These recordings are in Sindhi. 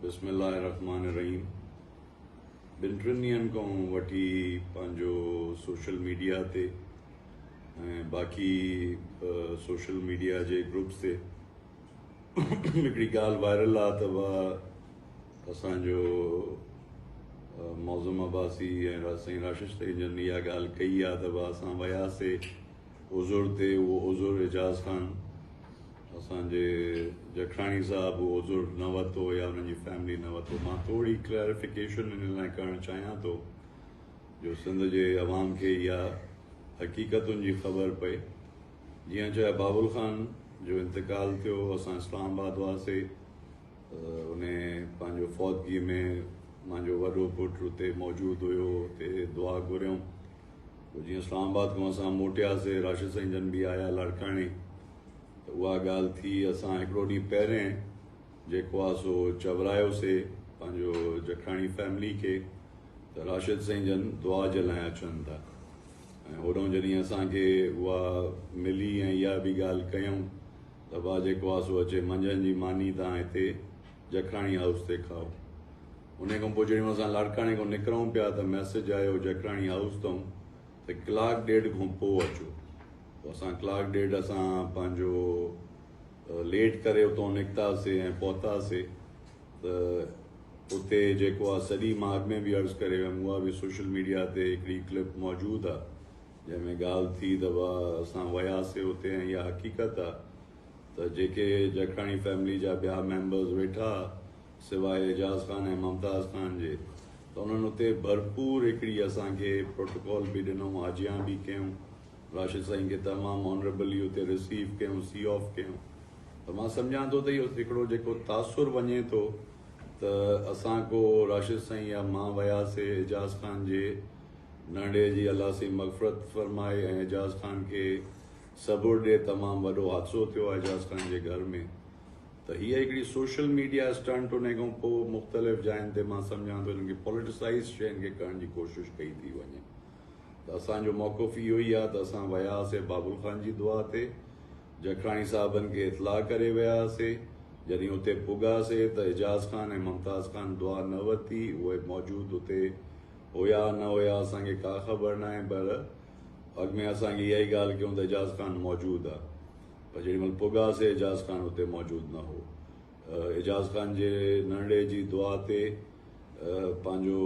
بسم الله الرحمٰن الرحيم ٻن ٽن ڏينهن کان وٺي پنهنجو سوشل ميڊيا تي ۽ باقي سوشل ميڊيا جي گروپس تي هڪڙي ڳالهه وائرل آ ته اسانجو معظم عباسي ۽ سائين راشد سائين جن اها ڳالهه ڪئي آ ته اسان وياسي عذر تي اهو عذر اعجاز خان اسان جي جکراڻي صاحب اهو عذر نه ورتو يا انهن جي فيملي نه ورتو. مان ٿوري ڪليريفڪيشن ان لاء ڪرڻ چاهيان ٿو جو سنڌ جي عوام کي اها حقيقتن جي خبر پئي. جيئن چاهي بابل خان جو انتقال ٿيو، اسان اسلام آباد هئاسي، ان پنهنجو فوتگي ۾ مانجو وڏو پٽ اتي موجود هيو، اتي دعا گهريم. پوء جيئن اسلام آباد کان اسان موٽياسي، راشد سائين جن به آيا لاڙڪاڻي ته اها ڳالهه ٿي. اسان هڪڙو ڏينهن پهرين جيڪو آ سو چورايوسي پنهنجو جکراڻي فيملي کي ته راشد سائين جن دعا جي لاء اچن ٿا ۽ هوڏانهن جڏهن اسان کي اها ملي ۽ اها به ڳالهه ڪيائون ته ڀا جيڪو آ سو اچي منجهند جي ماني تان هتي جکراڻي هائوس تي کائو. انهي کان پوء جڏهن اسان لاڙڪاڻي کان نڪرئون پيا ته ميسيج آيو جکراڻي هائوس تان ته ڪلاڪ ڏيڍ کان پوء اچو. پوء اسان ڪلاڪ ڏيڍ اسان پنهنجو ليٽ ڪري اتان نڪتاسي ۽ پهتاسي ته اتي جيڪو آ سڄي مان اڳ ۾ به عرض ڪري ويم اها به سوشل ميڊيا تي هڪڙي ڪلپ موجود آ جنهن ۾ ڳالهه ٿي ته اسان وياسي اتي ۽ اها حقيقت آ ته جيڪي جکراڻي فيملي جا ٻيا ميمبرز ويٺا سواء اعجاز خان ۽ ممتاز خان جي ته انهن اتي ڀرپور هڪڙي اسان کي پروٽوڪول به ڏنو، آجيان به ڪيون، راشد سائين کي تمام آنريبلي اتي رسيو ڪيون، سي آف ڪيون ته مان سمجهان ٿو ته اهو هڪڙو جيڪو تاثر وڃي ٿو ته اسان ڪو راشد سائين يا مان وياسي اعجاز خان جي ننڍڙي جي الله سائين مغفرت فرمائي ۽ اعجاز خان کي صبر ڏي، تمام وڏو حادثو ٿيو آهي اعجاز خان جي گهر ۾. ته هيء هڪڙي سوشل ميڊيا اسٽنٽ انهي کان پوء مختلف جاين تي مان سمجهان ٿو انهن کي پوليٽيسائيز شين کي ڪرڻ جي ڪوشش ڪئي ٿي وڃي ته اسان جو موقف اهو ئي آهي ته اسان ويا هئاسي بابل خان جي دعا تي جکراڻي صاحبن کي اطلاع ڪري ويا هئاسي جڏهن اتي پڳاسي ته اعجاز خان ۽ ممتاز خان دعا نه ورتي اهي موجود اتي هيا نه هيا اسان کي ڪا خبر ناهي پر اڳ ۾ اسان کي اها ئي ڳالهه ڪيون ته اعجاز خان موجود آهي پر جيڏي مهل پڳاسي اعجاز خان اتي موجود نه هو. اعجاز خان جي ننڍڙي جي دعا تي پنهنجو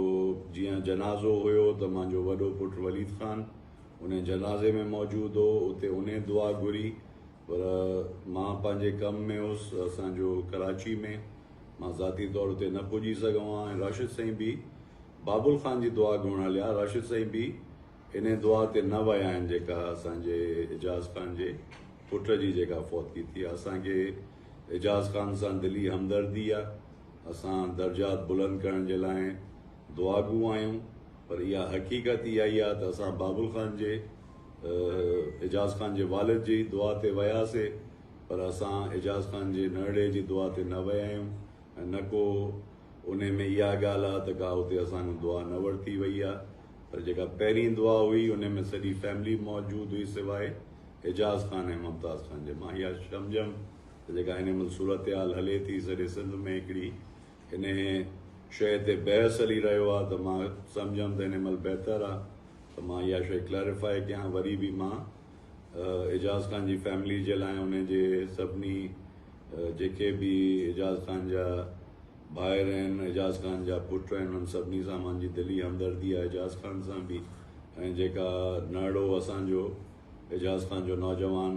جيئن جنازو هيو ته مانجو وڏو پٽ وليد خان انهي جنازي ۾ موجود هو اتي انهي دعا گهري پر مان پنهنجي ڪم ۾ هيس اسان جو ڪراچي ۾ مان ذاتي طور اتي نه پڄي سگهيو آهيان ۽ راشد سائين به بابل خان جي دعا گهرڻ هليا راشد سائين به انهيء دعا تي نه ويا آهن جيڪا اسان جي اعجاز خان جي پٽ جي جيڪا فوتگي ٿي آهي. اسان کي اعجاز خان سان دلي همدردي آهي. اسان درجات بلند ڪرڻ جي لاء دعاگو آهيون پر اها حقيقت اها ئي آهي ته اسان بابل خان جي اعجاز خان جي والد جي دعا تي وياسي پر اسان اعجاز خان جي نرڙي جي دعا تي نه ويا آهيون ۽ نه ڪو انهي ۾ اها ڳالهه آهي ته ڪا اتي اسان کان دعا نه ورتي وئي آهي. پر جيڪا پهرين دعا هئي انهي ۾ سڄي فيملي موجود هئي سواء اعجاز خان ۽ ممتاز خان جي. مان اها سمجهيم ته جيڪا هن مهل صورتحال هلي ٿي سڄي سنڌ ۾ هڪڙي انهي شيء تي بحث هلي رهيو آهي ته مان سمجهيم ته هن مهل بهتر آهي ته مان اها شيء ڪليريفائي ڪيان. وري به مان اعجاز خان جي فيملي جي لاء انهي جي سڀني جيڪي به اعجاز خان جا ڀائر آهن، اعجاز خان جا پٽ آهن، انهن سڀني سان مانجي دلي همدردي آهي، اعجاز خان سان به ۽ جيڪا نرڙو اسان جو اعجاز خان جو نوجوان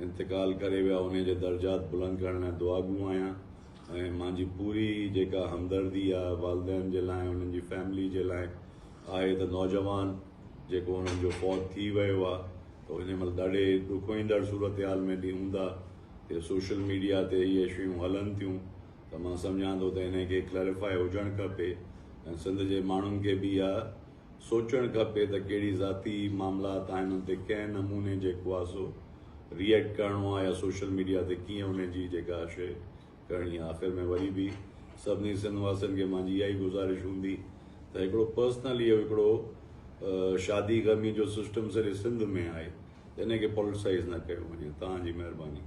انتقال ڪري ويو آهي انهي جي درجات بلند ڪرڻ لاء دعاگو آهيان ۽ مانجي پوري جيڪا همدردي آهي والدين جي لاء انهن جي فيملي جي لاء آهي ته نوجوان جيڪو انهن جو فوت ٿي ويو آهي ته هن مهل ڏاڍي ڏکوئيندڙ صورتحال ۾ ڏينهن هوندا ته سوشل ميڊيا تي اهي شيون هلن ٿيون ته مان سمجهان ٿو ته انهي کي ڪليريفائي هجڻ کپي ۽ سنڌ جي ماڻهن کي به اها سوچڻ کپي ته ڪهڙي ذاتي معاملات آهن ان تي ڪنهن نموني جيڪو آهي سو ري ايڪٽ ڪرڻو آهي يا سوشل ميڊيا تي ڪيئن انهي جي جيڪا شيء ڪرڻي آهي. آخر ۾ وري به سڀني سنڌ واسين کي مانجي اها ئي گذارش هوندي ته هڪڙو پرسنل اهو هڪڙو شادي غمي جو سسٽم سڄي سنڌ ۾ آهي ته انهي کي پوليٽسائيز نه ڪيو وڃي. توهان جي مهرباني.